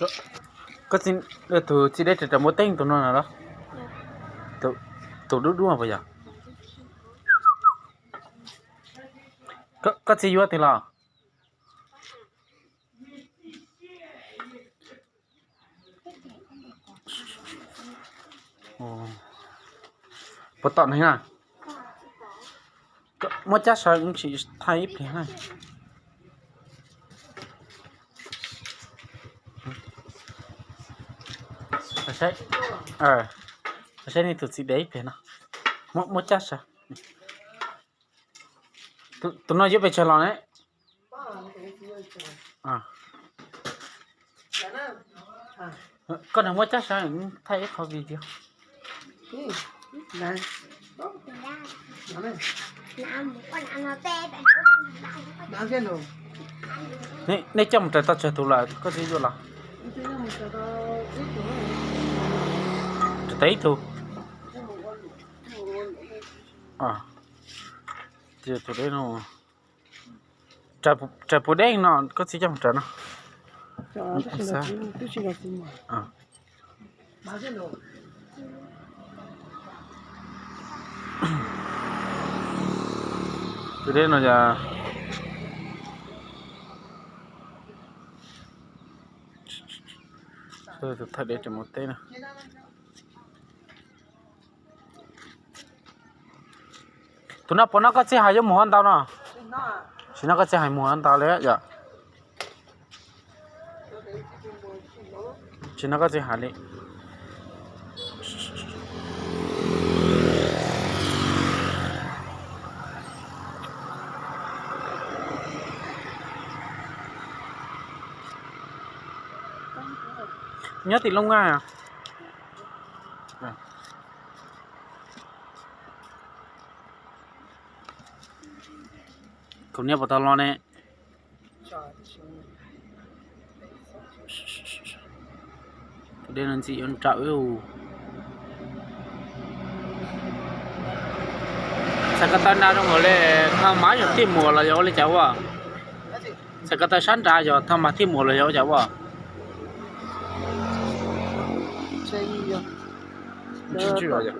Koj, koj txiv, tus txiv deb raws muaj teeb tus no na los? Tus dub dub puas yog? Koj txiv yuav twg los? Puas tom neeg na? Muab cab sawv tsis thaij ib pliag na. Saib nej tus txiv dev ib pliag no. Muab cab sawv. Tus no yuav pes tsawg los ne? Koj nrog muab cab sawv thaij ib qho video. Nej coj mus raws tau tsawg tus lawm koj txiv yuav los? Raws tau ib tug. Tus deb no. Raws puas deb no koj txiv coj mus raws no. Tus deb no yog tus thawj deb raws mus teb no. Tus no puas noj koj txiv hais yuav mus hov ntau no? Tsis noj koj txiv hais mus hov ntau li yom. Tsis noj koj txiv hais li. Nyob tim Looj Naj. Kaus niab puas tau los ne? Tus dej no ntxim yuav nrawm ub. Txhais ko taw nrad zoo nkaus li thaj mas yog thiaj muas los yog ua li cas ua? Txhais ko taw sab nrad yog thaj mas thiaj muas los yog ua cas ua? Tsis ntsia yog.